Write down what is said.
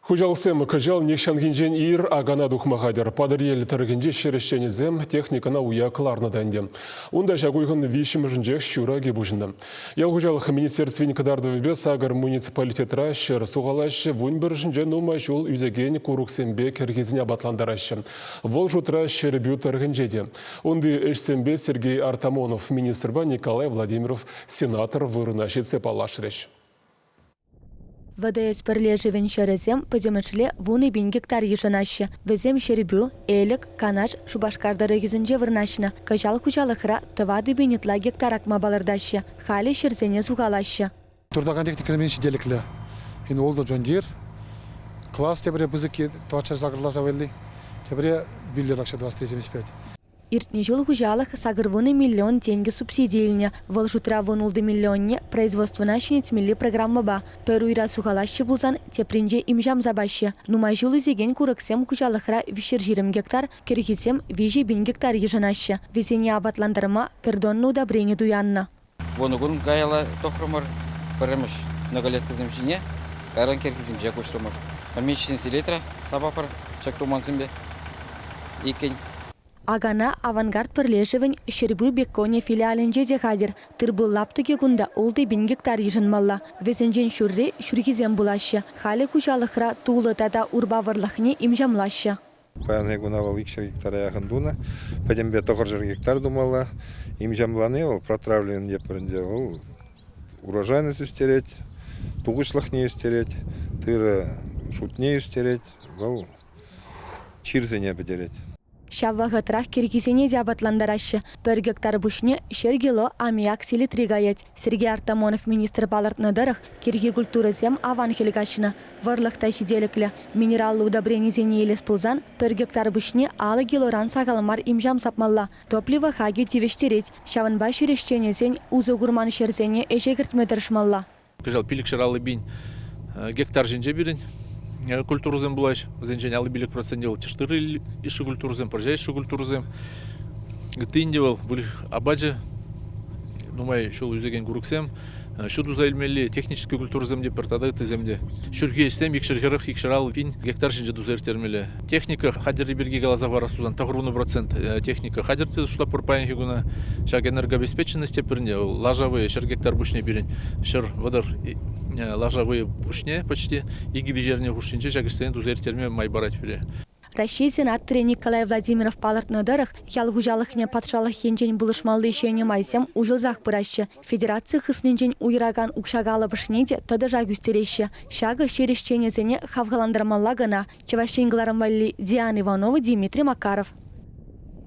Хуҫалӑхсем кӑҫал нихҫанхинчен ир акана тухма хатӗр. Патӑрьел тӑрӑхӗнчи ҫӗр ӗҫченӗсем техникӑна уя кӑларнӑ та ӗнтӗ. Унта ҫак уйӑхӑн виҫҫӗмӗшӗнчех ҫураки пуҫӑннӑ. Ял хуҫалӑх министерствин кӑтартӑвӗпе сакӑр муниципалитетра ҫӗр сухалаҫҫӗ, вунпӗршӗнче нумай ҫул ӳсекен курӑксемпе кӗрхисене апатлантараҫҫӗ. Вӑл шутра Ҫӗрпӳ тӑрӑхӗнче те. Унти ӗҫсемпе Сергей Артамонов министрпа Николай Владимиров сенатор вырӑна ҫитсе паллашрӗҫ. ВДС пӗрлешӗвӗн ҫӗрӗсем пӗтӗмӗшле 10,000 гектар йышӑнаҫҫӗ. Вӗсем Ҫӗрпӳ, Элӗк, Канаш, Шупашкар тӑрӑхӗсенче вырнаҫнӑ. Кӑҫал хуҫалӑхра 4,000 ытла гектар акма палӑртаҫҫӗ. Халӗ ҫӗрсене сухалаҫҫӗ. Туртакан техникӑсем ҫителӗклӗ. Пин ултӑ John Deere, класс тепре пысӑкки тӑватҫӗр сакӑрласа валли, тепре Биллер акҫа тӑвас 375. Иртнӗ ҫул хуҫалӑх 80 миллион тенкӗ субсиди илнӗ. Вӑл шутра 16 миллионне производствӑна ҫӗнетмелли программӑпа. Пӗр уйра сухалаҫҫӗ пулсан тепринче им-ҫам сапаҫҫӗ. Нумай ҫул ӳсекен курӑксем хуҫалӑхра 320 гектар, кӗрхисем 3,000 гектар йышӑнаҫҫӗ. Вӗсене апатлантарма пӗр тонна удобрени туяннӑ. Вунӑ кун каялла тухрӑмӑр пӗрремӗш многолеткӑсем ҫине, кайран кӗрхисем ҫине куҫрӑмӑр. Мечтин селитра сапатпӑр ҫак тумансемпе иккӗн. Акана «Авангард» пӗрлешӗвӗн Ҫӗрпӳ беконӗ филиалӗнче те хатӗр. Тыр-пул лаптӑкӗ кунта 6,000 гектар йышӑнмалла. Вӗсенчен ҫурри ҫурхисем пулаҫҫӗ. Халӗ хуҫалӑхра тулӑ тата урпа вӑрлӑхне имҫамлаҫҫӗ. Паянхи куна вӑл 200 гектара яхӑн тунӑ. Пӗтӗмпе 900 гектар тумалла. Имҫамлани вӑл протравлен тепӗр ӗнтӗ вӑл урожайность ӳстерет, тухӑҫлӑхне ӳстерет, тырӑ шутне ӳстерет, вӑл чирсене пӗтерет. Ҫав вӑхӑтрах кӗрхисене те апатлантараҫҫӗ. Пӗр гектар пуҫне ҫӗр кило аммиак селитри каять. Сергей Артамонов министр палӑртнӑ тӑрӑх, кӗрхи культурӑсем аван хӗл каҫнӑ. Вӑрлӑх та ҫителӗклӗ. Минераллӑ удобренисене илес пулсан пӗр гектар пуҫне 50 килоран сахал мар им-ҫам сапмалла. Топливо хакӗ тивӗҫтерет. Ҫавӑнпа ҫӗр ӗҫченӗсен усӑ курман ҫӗрсене ӗҫе кӗртме тӑрӑшмалла. Кӑҫал 550 пин гектар ҫинче пирӗн культурӑсем пулаҫ. Вӗсенчен 55 проценчӗ вӑл тӗш-тырӑ йышши культурӑсем, пӑрҫа йышши культурӑсем. Ытти ӗнтӗ вӑл выльӑх апачӗ, нумай ҫул ӳсекен курӑксем, ҫу туса илмелли технический культурӑсем те пӗр тата ыттисем те. Ҫурхи ӗҫсем 240, 250 пин гектар ҫинче туса ирттермелле. Техника хатӗрри пирки каласа хӑварас пулсан, 90% техника хатӗр тесе шутлатпӑр паянхи куна. Ҫак энергообеспеченность те пӗрне, лаша вӑйӗ ҫӗр гектар пуҫне пирӗн ҫӗр вӑтӑр лаша вӑйӗ пуҫне почти икӗ-виҫ эрне хушшинче ҫак ӗҫсене туса ирттерме май парать пире. Раҫҫей сенаторӗ Николай Владимиров палӑртнӑ тӑрӑх, ял хуҫалӑхне патшалӑх енчен пулӑшмалли ҫӗнӗ майсем уҫӑлсах пыраҫҫӗ. Федераци хыснинчен уйӑракан укҫа калӑпӑшне те тӑтӑшах ӳстереҫҫӗ. Ҫакӑ ҫӗр ӗҫченӗсене хавхалантармалла кӑна. Чӑваш Ен кӑларӑм валли Диана Иванова, Дмитрий Макаров.